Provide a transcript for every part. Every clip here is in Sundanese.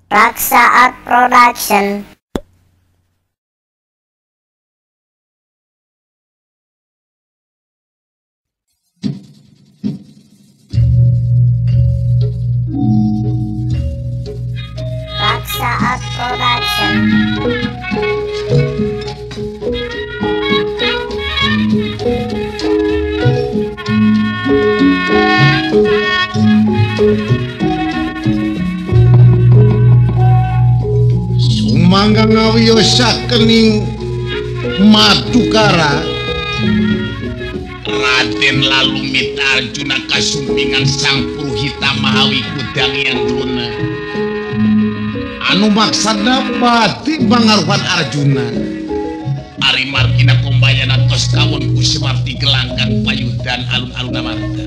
Raksa Art Production. Raksa Art Production. Sumangga ngawiyosakening Madukara. Raden Lalumita Arjuna kasumpingan Sang Puruhita Mahawi Kudang Yang Truna. Anu maksadna bati pangaruhan Arjuna. Ari margina kombayana tos kawon ku Semarti gelanggang payudan alun-alun amarta.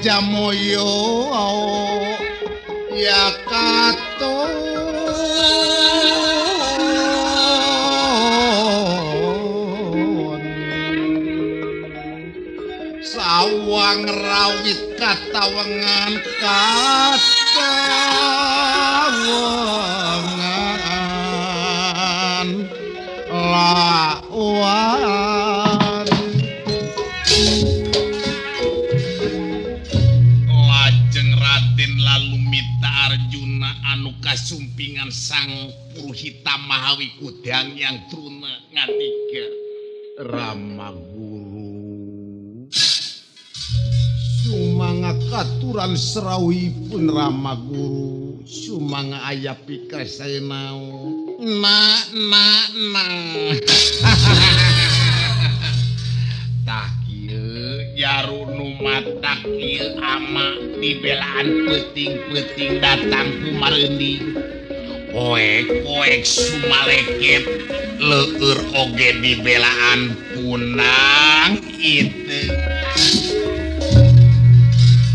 Jamoyo ya katon sawang rawit katawengan katawengan lawan. Kasumpingan Sang Puruhita Mahawi Kudang Yang Truna ngatiga Rama Guru sumanga katuran serawipun Rama Guru sumanga aya pikir saya naon na na na tah kieu jarunu mata kieu ama dibelaan peuting-peuting datang ku mareundi poek-poek sumaleket leueur oge dibelaan punang itu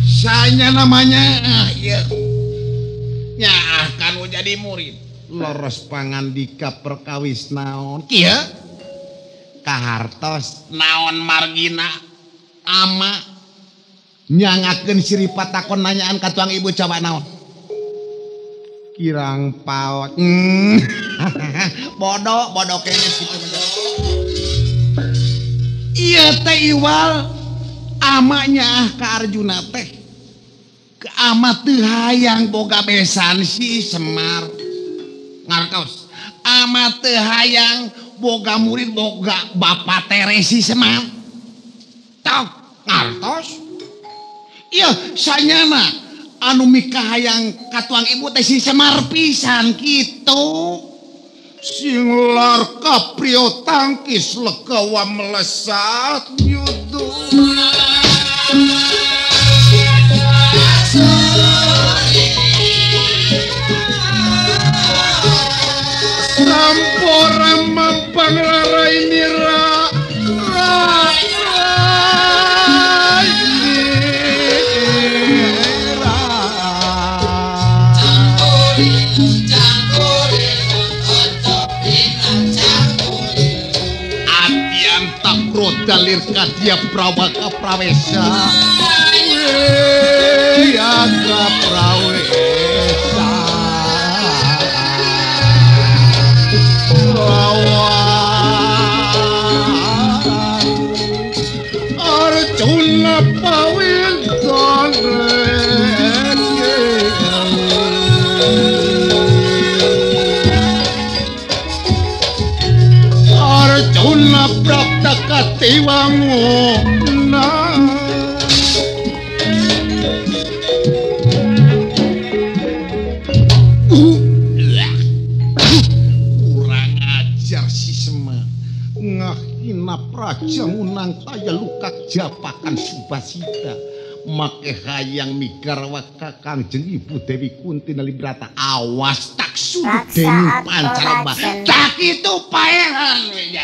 saya namanya ieu nyaah kanu jadi murid loros pangandika perkawis naon kieu kahartos naon margina ama nyangakeun siri patakon nanyaan ka tuang ibu coba naon. Kirang paot. Bodoh, bodoh kene situ. Ieu teh iwal amanya ka Arjuna teh. Ke ama teu hayang boga besan si Semar. Ngartos. Ama teu hayang boga murid boga bapa tere si Semar. Tok ngartos. Ieu sanyana anu mikahayang katuang ibu teh si Semar pisan kitu. Sing lar kaprio tangkis legawa melesat yudu. Sampora mampang rarai nira rai nira. Atianta krodalir kadia prawaka prawesa. Yaga prawesa. Arjuna pawinten Arjuna prapta katiwanguna. Praja ngunang taya lukak japakan subasita make hayang migarwa Kangjeng Ibu Dewi Kunti Nalibrata awas tak suruh dening pancaraba tak itu paehan ya.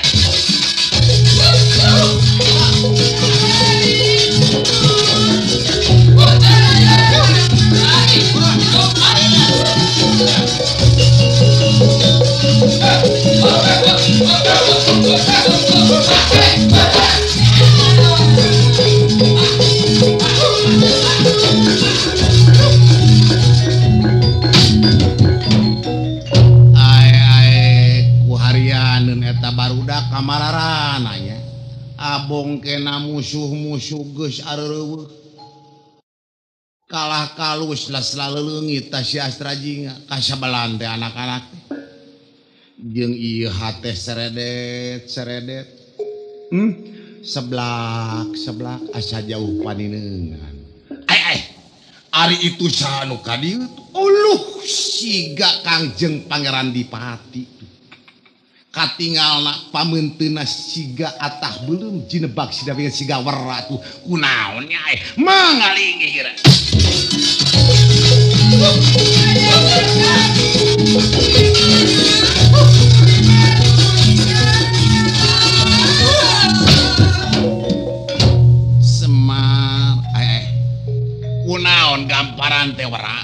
Ai ku harianeun eta barudak kamararana nya. Abong kena musuh-musuh geus areueuh. Kalah kalus lah selalu si Astra Jingga kasabelan teh anak-anak teh. Jeung ieu hate seredet seredet. Seblak seblak asa jauh panineungan. Ai ai ari itu saha nu ka dieu? Uluh siga Kangjeng Pangeran Dipati. Katingalna pameunteuna siga atah beuleum jinebak siga siga wera tuh kunaon nya ai mangalingi geura. Semar kunaon gamparan teh wera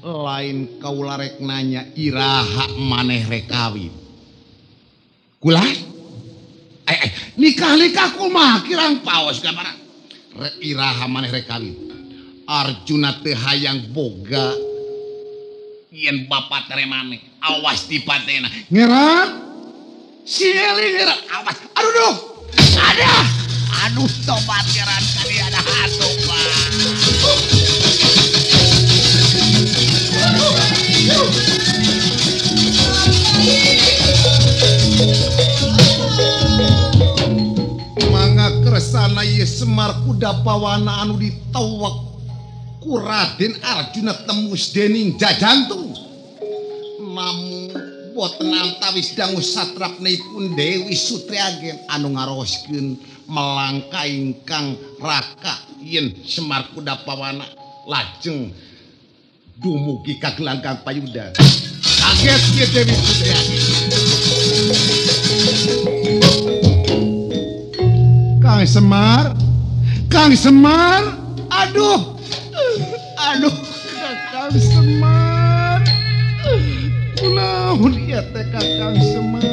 lain kaula rek nanya iraha maneh rek kawin. Kula nikah-nikah kumaha kirang paos gambaran iraha maneh rek kawin. Arjuna teu hayang boga yen bapak tere maneh awas dipatena ngerat si Eli ngerat awas aduh duh ada aduh tobat ngerat kali ada tobat. Mangga kersana ieu Semar kuda pawana anu ditewek ku Raden Arjuna tembus dening jajantung. Namun boten antawis dangu satrapnipun Dewi Sutri Agen anu ngaroskeun melangka ingkang raka yen Semar kuda pawana lajeng dumugi ka gelanggang payudan. Kaget ye Dewi Sutri Agen. Kang Semar, Kang Semar, aduh, aduh, Kang Semar, kunaon ieu teh Kang Semar.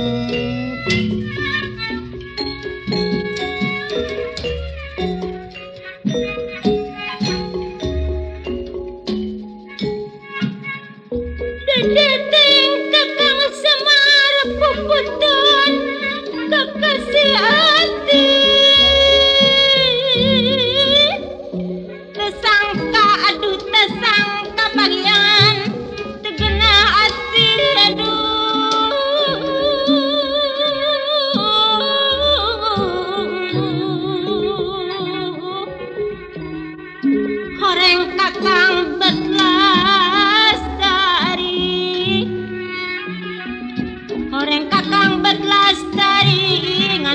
Dende,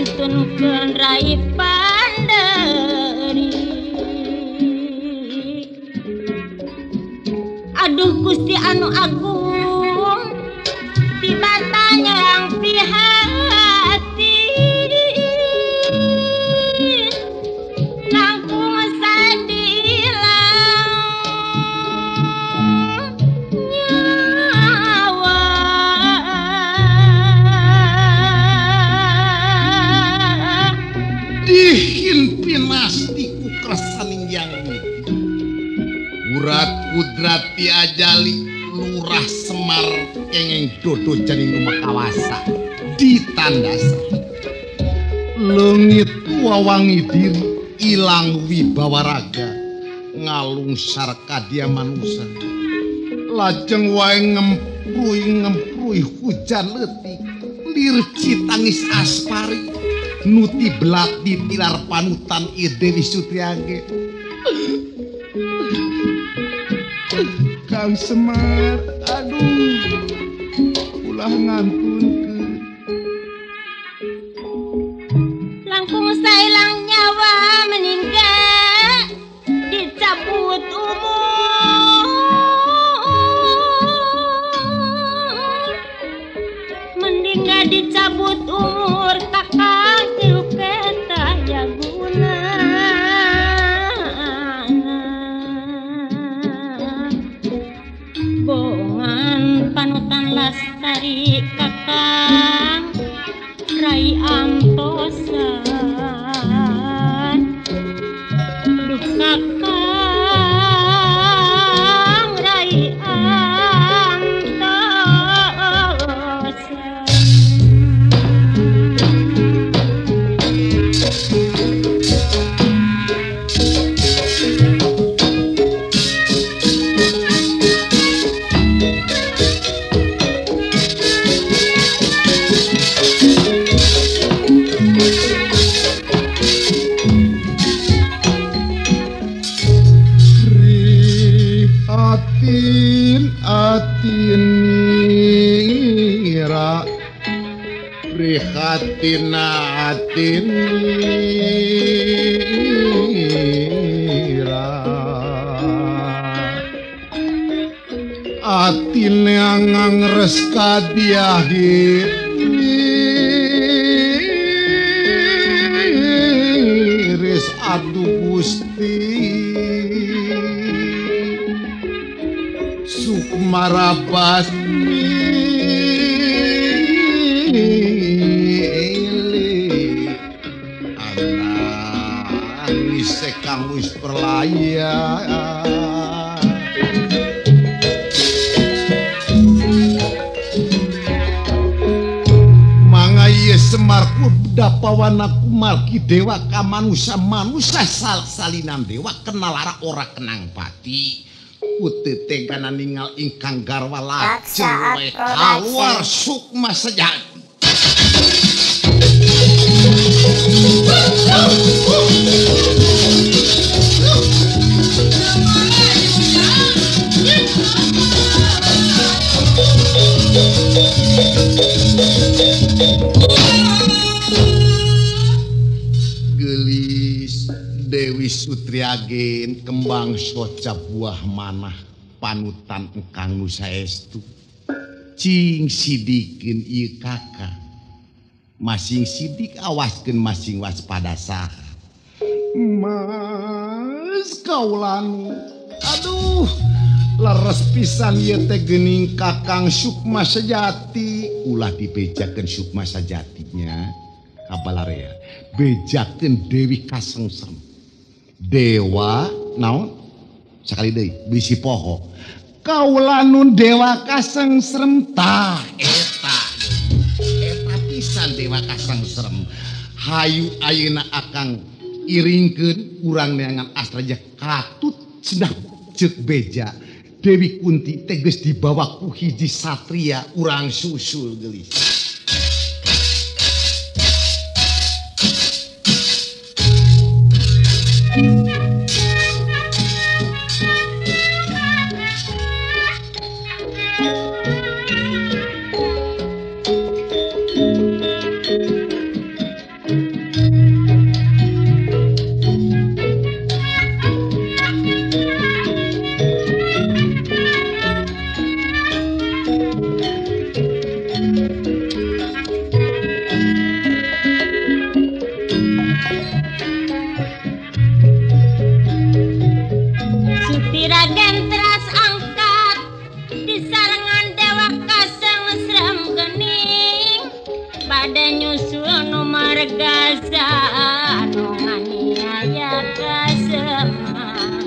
Ngantunkeun Rai Panderi. Aduh Gusti anu agung tibatanya yang pihati langkung sadilang nyawa. Dihin pinasti ku kersaning yang urat kudrati ajali lurah Semar kengeng dodo janing lumakawasa ditandasa leungit wawangi diri ilang wibawa raga ngalungsar kadia manusa lajeng wae ngemprui hujan leutik lirci tangis aspari nuti belati tilar panutan I Dewi Sutriage. Kang Semar, aduh, ulah ngantunkeun. Langkung sailang nyawa meninggal dicabut umur, meninggal dicabut umur kakak tilu keta ya guna. Bongan panutan lastari kakang Rai amtosan. Duh kakang Rai amtosan. Atinira prihatina atinira atine ngangres kadiahi iris aduh Gusti Sukmarabas mili anangis kang wis perlayar. Manga ieu Semar kuda pawana kumargi dewa kamanusa manusa sal-salinan dewa kenalara ora kenang pati. Kutetegana ningal ingkang garwa lajeng wae kaluar sukma sejati. Gelis Dewi Sutriagen kembang soca buah manah panutan engkang nu saestu cing sidikin ieu kakak masing sidik awaskeun masing waspada saha Mas kaulanu aduh leres pisan ieu teh geuning kakang Sukma Sejati ulah dibejakeun Sukma Sejatinya kabalarea bejakeun Dewi Kasengsem dewa naon sakali deui bisi poho kaulanun dewa kasengsrem tah eta eta pisan dewa kasengsrem hayu ayeuna akang iringkeun urang neangan astraja katut cenah ceuk beja Dewi Kunti teh geus dibawa ku hiji satria urang susul geulis. warga anu nganiaya ka Semar.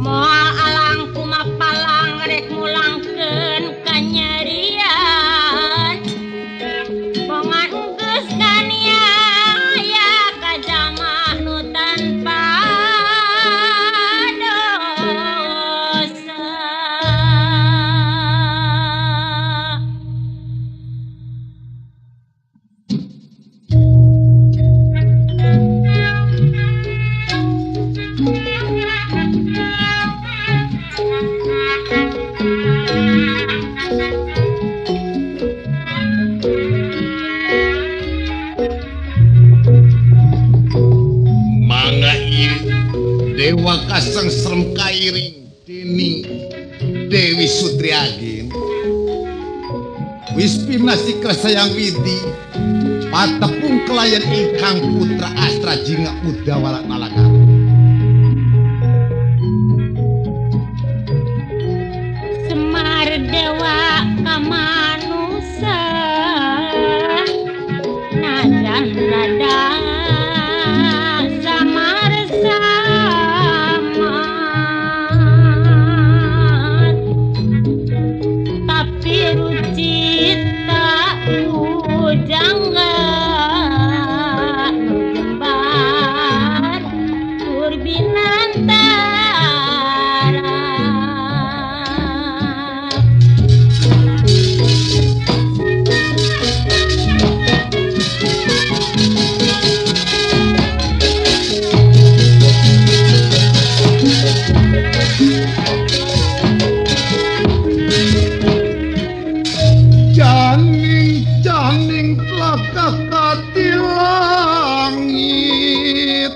Moal alang kumapalang rek mulangkeun kanyerian. Bongan geus kaniaya ka jalma nu tanpa dosa. Mangga ieu Dewa Kasengserem kairing dening Dewi Sutriagin. Wis pinasti Kresayang Widi patepung kelayan ingkang putra Astra Jingga Udawala Malaka. Semar dewa kamanusa najan rada samar samar, tapi rucita pujangga nu jembar tur binantara. Janing janing tlakah kati langit,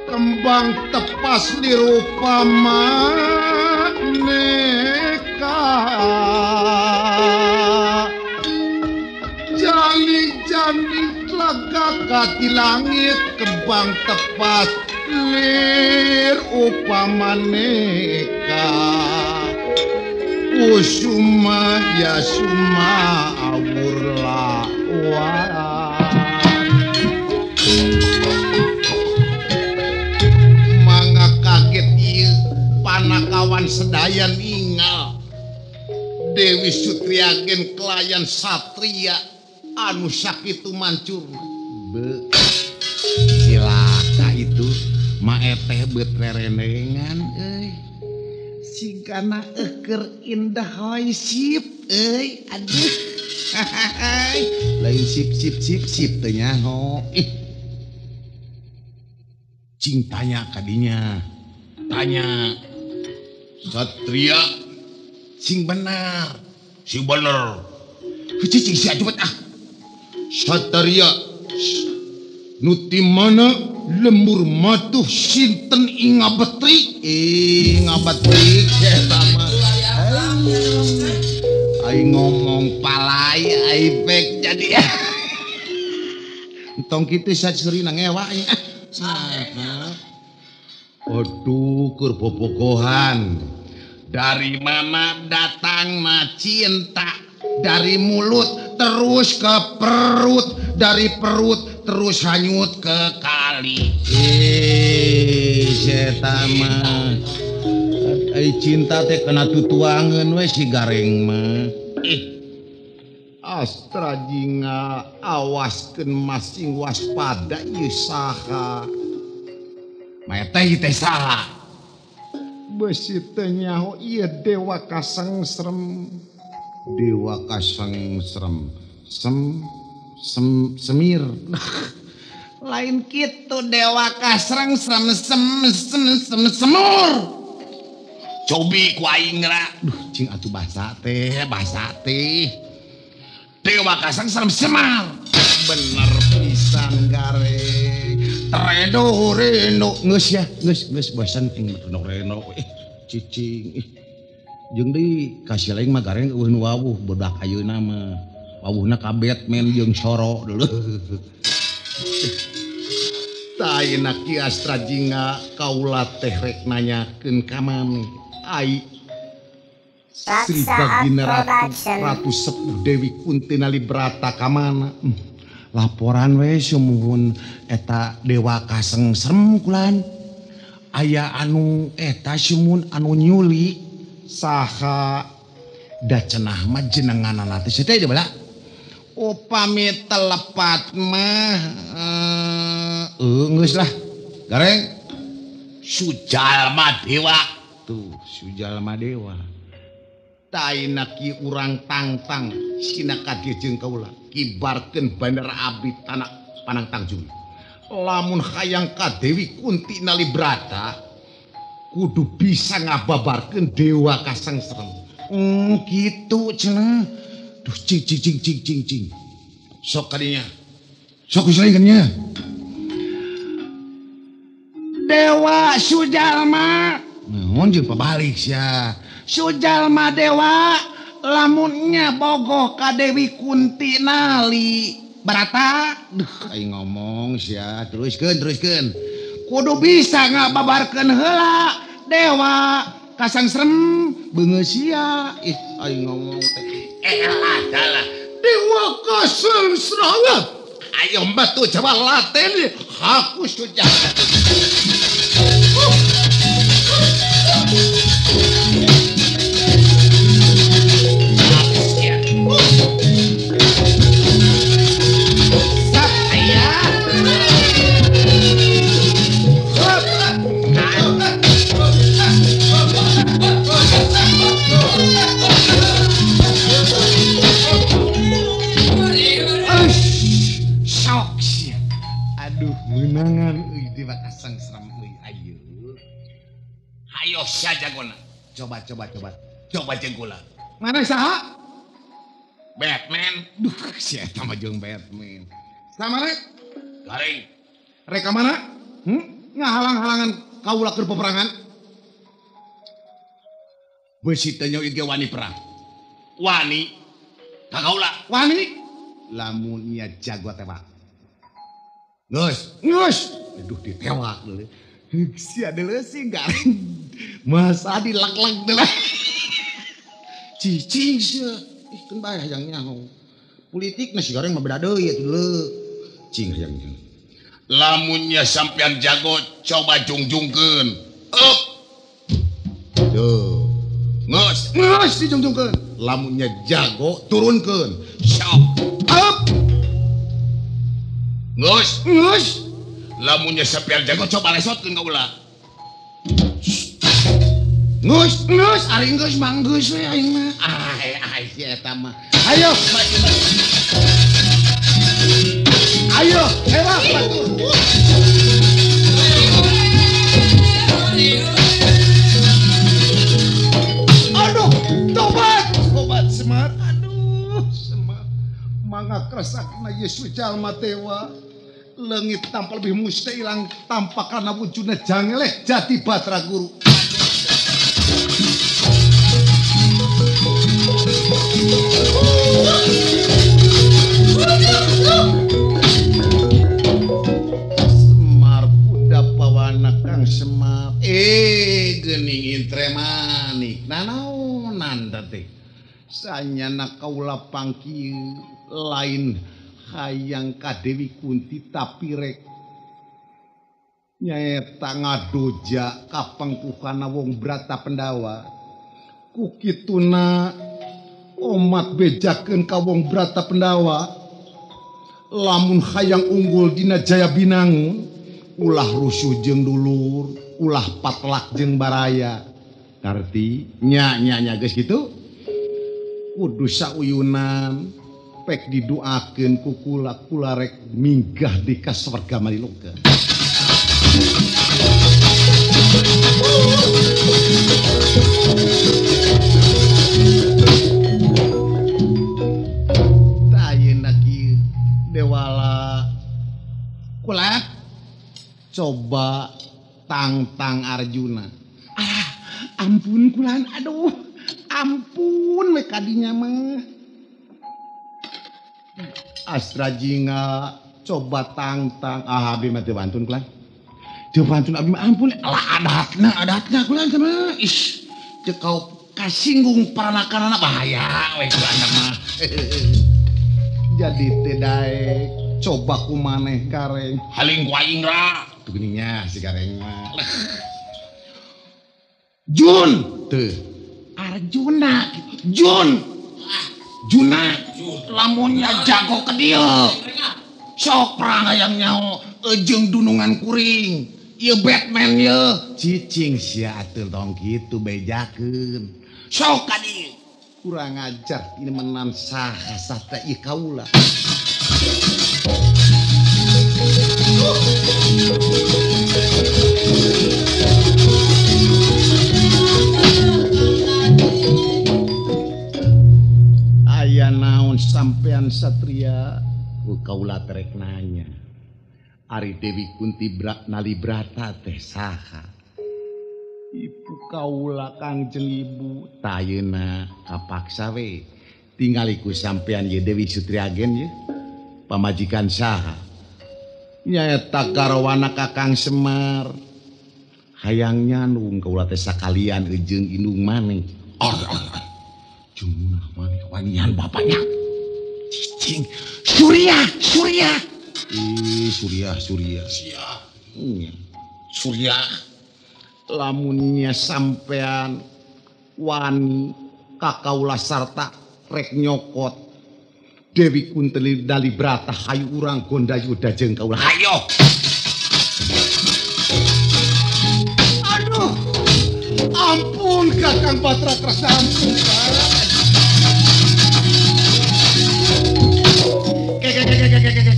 kembang tepas lirupa maneka. Janing janing tlakah kati langit, kembang tepas lir upamaneka. Kusuma ya suma awur lawan. Mangga kaget ieu panakawan sedaya ningal Dewi Sutriagen kelayan satria anu sakitu mancur. Be cilaka itu maeteh beut rerenengan euy. Sigana eukeur indah hoy sip euy aduh. Lain sip sip sip sip teh nyaho. Ih. Cing tanya kadinya. Tanya Satria sing benar. Sing bener. Cicing sia cepet ah. Satria nu ti mana lembur matuh sinten ingabetri ingabetri eta mah. Aing ngomong palai aing pek jadi. Entong kitu sacurina ngewa aing. Aduh keur bobogohan. Dari mana datangna cinta? Dari mulut terus ke perut, dari perut terus hanyut ke kali. Eta mah. Ai cinta teh kana tutuangeun we si gareng mah. Astra Jingga awaskeun masing waspada ieu saha. Maeteh teh saha? Beusi teh nyaho ieu Dewa Kasengserem. Dewa Kasengserem. Sem sem semir. Lain kitu Dewa Kasengserem sem sem sem semur. Cobi ku aing ra. Duh cing atuh basa teh, basa teh. Dewa Kasengserem Semar. Bener pisan gareng. Tredo reno geus ya, geus geus bosan ting reno reno cicing ih. Jeung deui kasih lain mah gareng eueuh nu wawuh bodak ayeuna mah. Wawuhna ka Batman jeung Soro dulu. Taina Ki Astra Jingga kaula teh rek nanyakeun ka maneh. Ai Sri Bagina Ratu Sepuh Dewi Kunti Nalibrata ka mana? Laporan we sumuhun eta dewa kasengserem kulan. Aya anu eta sumuhun anu nyulik saha da cenah mah jenenganana teh teh bala. Upami telepat mah geus lah. Gareng Sujalma Dewa. Tuh Sujalma Dewa. Taina ki urang tangtang sina ka dieu jeung kaula kibarkeun bandara abdi tanah Panang Tangjung. Lamun hayang ka Dewi Kunti Nalibrata kudu bisa ngababarkeun dewa kasengserem. Kitu cenah. Duh cing cing cing cing cing cing. Sok kadinya. Sok kusaingkeun. Dewa Sujalma. Naon jeung pabalik sia. Sujalma Dewa lamunnya bogoh ka Dewi Kunti Nali Brata. Duh aing ngomong sia, teruskeun. Kudu bisa ngababarkeun heula dewa kasangserem beungeut sia. Ih aing ngomong teh. Elah dalah dewa kasangserem. Ayo batu coba laten aku sudah. Menangan euy dewa kasangserem euy ayo. Ayo saja gona. Coba coba coba. Coba jeung kula. Mana saha? Batman. Duh si eta mah jeung Batman. Sama rek? Garing. Rek ka mana? Ngahalang-halangan kaula keur peperangan. Beusi teh nyawa ge wani perang. Wani ka kaula. Wani. Lamun nya jago tewak. Geus, geus. Aduh ditewak deuleu. Sia deuleu sih garing. Masa dilek-lek deuleu. Cicing sia. Ih keun bae hayang nyaho. Politik na si gareng mah beda deui atuh deuleu. Cing hayang nyaho. Lamunnya sampean jago coba jungjungkeun. Up. Tuh. Geus, geus dijungjungkeun. Lamunnya jago turunkeun. Sok. Up. Geus, geus. Lamunnya sampean jago coba lesotkeun ka ulah. Geus, geus, ari geus mah geus we aing mah. Ah, si eta mah. Ayo, maju maju. Ayo, hewa batur. Aduh, tobat, tobat Semar. Aduh, Semar. Mangga kresakna Yesus jalma tewa. Leungit tanpa lebih musti ilang tanpa karena wujudna jangeleh jati batra guru. Semar kuda pawana kang Semar. Geuning intre manik nanaonan teh. Sanyana kaula pangki lain hayang ka Dewi Kunti tapi rek nyaeta ngadoja kapangkuhana wong Brata Pendawa. Ku kituna omat bejakeun ka wong Brata Pendawa. Lamun hayang unggul dina Jaya Binangun ulah rusuh jeung dulur, ulah patlak jeung baraya. Ngarti? Nya nya nya geus kitu. Kudu sauyunan pek didoakeun ku kula kula rek minggah di kaswarga maliloka. Ayeuna kieu dewala kula coba tangtang Arjuna. Ah, ampun kulan, aduh, ampun we kadinya mah. Astra Jingga coba tangtang. Ah, abi mah teu bantun kulan. Teu bantun abi mah ampun. Alah adatna kulan sama. Ih, cek kau Kasinggung paranakanana bahaya we kurang mah. Jadi teh daek coba ku maneh Gareng. Haling ku aing ra. Tuh geuning si Gareng mah. Jun teu. Arjuna Jun. Juna lamunnya jago ke dieu. Sok perang hayang nyaho jeung dunungan kuring. Ieu Batman ieu. Cicing sia atuh tong kitu bejakeun. Sok ka dieu. Kurang ajar ini menan saha sata ieu kaula. Aya naon sampean satria? Ku kaula terek nanya. Ari Dewi Kunti Nalibrata teh saha? Ibu kaula Kangjeng Ibu tayeuna kapaksa we tingali ku sampean ye Dewi Sutriagen ye pamajikan saha nyaeta garwana Kakang Semar hayang nyanung kaula teh sakalian jeung indung maneh Junah maneh wanian bapaknya cicing Surya Surya ih Surya Surya Surya lamunnya sampean wani kakaula sarta rek nyokot Dewi Kunti Nalibrata hayu urang gondayuda jeung kaula hayo. Aduh ampun Kakang Batra Kresna ampun.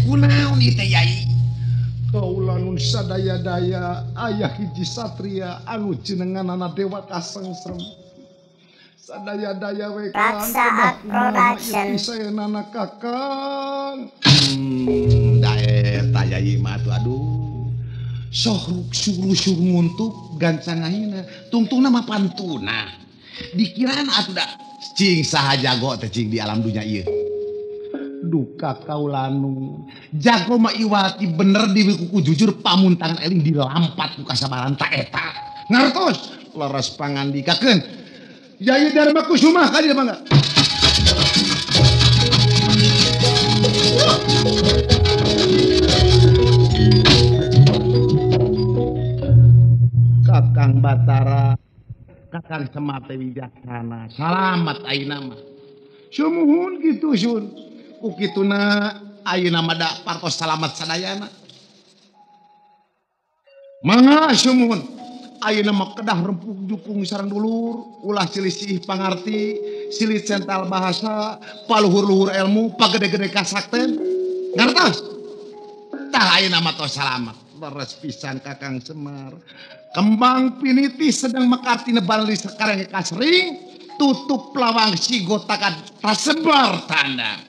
Kunaon ieu teh yai? Kaula nun sadaya-daya ayah hiji satria anu jenenganana Dewa Kasengsem. Sadaya-daya we Kang Raksa Production. Saenana Kakang. Da eta yai mah atuh aduh. Sohruk suru-suru nguntuk gancang ayeuna tungtungna mah pantuna. Dikiraan atuh da cing saha jago teh cing di alam dunya ieu. Duka kaulanu jago mah iwati bener di kuku jujur pamuntangan eling dilampat ku kasabaran ta eta ngartos leres pangandikakeun Yai Dharma Kusuma ka dieu mangga. Kakang Batara Kakang Semar teh wijaksana salamat ayeuna mah sumuhun kitu sun ku kituna ayeuna mah da partos salamat sadayana. Mangga sumuhun ayeuna mah kedah rempug jukung sareng dulur ulah silisih pangarti silih cental bahasa paluhur-luhur ilmu pagede-gede kasakten ngartos tah ayeuna mah tos salamat leres pisan Kakang Semar. Kembang piniti sedang mekarti neban li sekarang kasring tutup lawang sigotakan tasebar tanda.